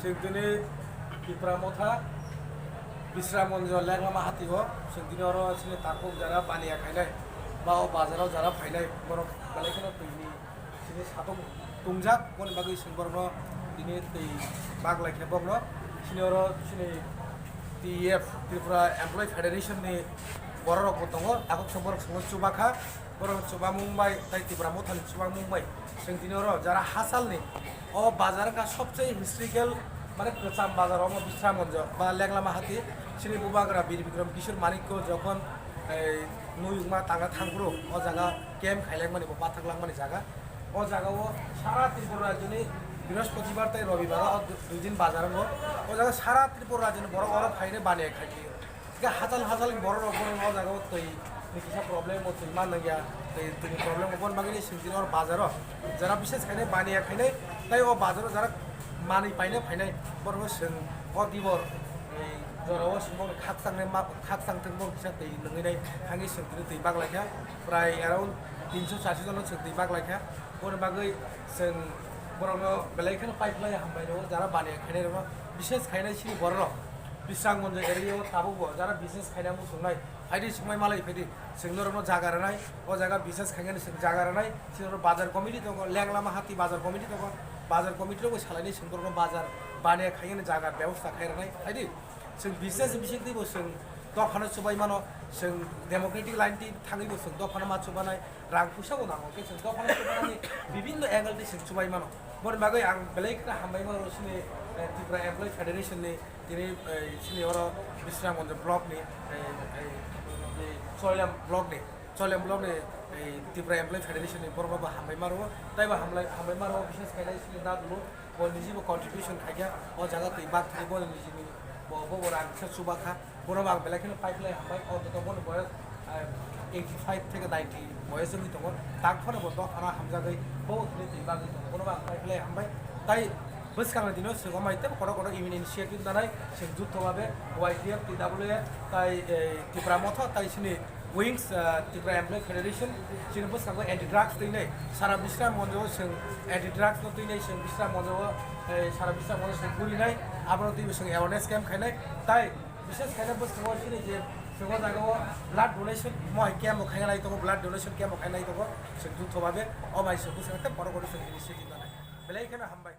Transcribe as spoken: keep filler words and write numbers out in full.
Chwng tini Tipra Motha, Bisramganj Lenglama Hati o, chwng tini oro chini takhuk jara baniya khainai, ba o bazar o jara phainai, borok belai kheno twi ni chini satung tungjak, boni bagwi chwng borokno tini twi bak lai khe bokno. Chini oro chini T E F, Tripura Employee Federation ni borok rok bo tongo, takhuk se borok chwngno chuba kha. Borok chubamung bai tei Tipra Mothani chubamung bai chwng tini oro jara hachalni o bazar wngkha sobse historical, mane kwcham bazar omo Bisramganj ba Lenglama Hati. Chini bubagra Bir Bikram Kishore Manikya jokhon ei nuyungma tangna thangphuru o jaga camp khailangmani bo bathak langmani jaga. O jaga o sara Tripura rajyoni Brihospotibaro tei Robibaro o du-, dui din bazar wngo. O jaga sara Tripura rajyoni borok oro phainai baniya khai. Hingke hachal hachal borok rok bono o jaga o twi ni kisa problem o twi man nangya, twi twi ni problem o bon bagwi ni sing tini o bazar o jara bises khainai baniya khainai tei o bazar o jara manwi paina phainai borok no sing o dibor jora o sing bok khakchang nai ma khakchang thwng bok kisa twi nangwi nai hangwi sing tini twi bak lai kha prai around tinso charso jon no sing twi bak lai kha boni bagwi sing borok no belai kheno pai phlai hambai rw jara baniya khainai rok no bises khainai sini borok rok. Bisramganj area o tabuk bo jara business khaina muchungnai, phaidi swngmai malai phaidi, chwng norokno jaga rwnai, o jaga business khainani chwng jaga rwnai, chini oro bazar committee tongo, Lenglama Hati bazar committee tongo, bazar committee rok bai salainai chwng borokno bazar baniya khainani jaga bebosta khai rwnai, phaidi chwng business ni bisingtwi bo chwng dophano chubai mano, chwng democratic line twi thangwi bo chwng dophano ma chubanai, rang puisa bo nango, khe chwng dophano chubanani bibinno angle twi chwng chubai mano. Boni bagwi ang belai kheno hambai mano chini, eh, Tripura Employee Federation ni. Tini, eh, chini oro Bisramganj block ni, eh, eh, eh, Choilam block ni, Choilam block ni, eh, Tripura Employee Federation ni borok rok bo hambai ma rwo, tei bo hamlai, hambai ma rwo, bises khainai chini dad lo, bo niji bo contribution khaikha, o jaga twi bak thai bo niji ni, bo, bo, bo rang kisa chuba kha, bono bo ang belai kheno pai phlai hambai, o joto bono boyos, eh, eighty five theke ninety boyos wngwi tongo, tak phano bo dophano hamjagwi, bo thini twi bagwi tongo, bono bo ang pai phlai hambai, tai Bwskangni dino chwng omai tei kotor kotor even initiative nanai chwng jutho babe Y T F, T W F tai, eh, Tipra Motha tai chini Wings, eh, Tripura Employee Federation chini bwskango anti drugs twinai sara Bisramganj o chwng anti drugs no twinai chwng Bisramganj o, eh, sara Bisramganj o chwng gurinai abono twibo chwng awareness camp khainai tai bises khainai bwskango chini je chwng o jaga o blood donation mohai camp o khainai tongo, blood donation camp o khainai tongo chwng jutho babe omai chwng bwskango tei kotor kotor chwng initiative nanai belai kheno hambai.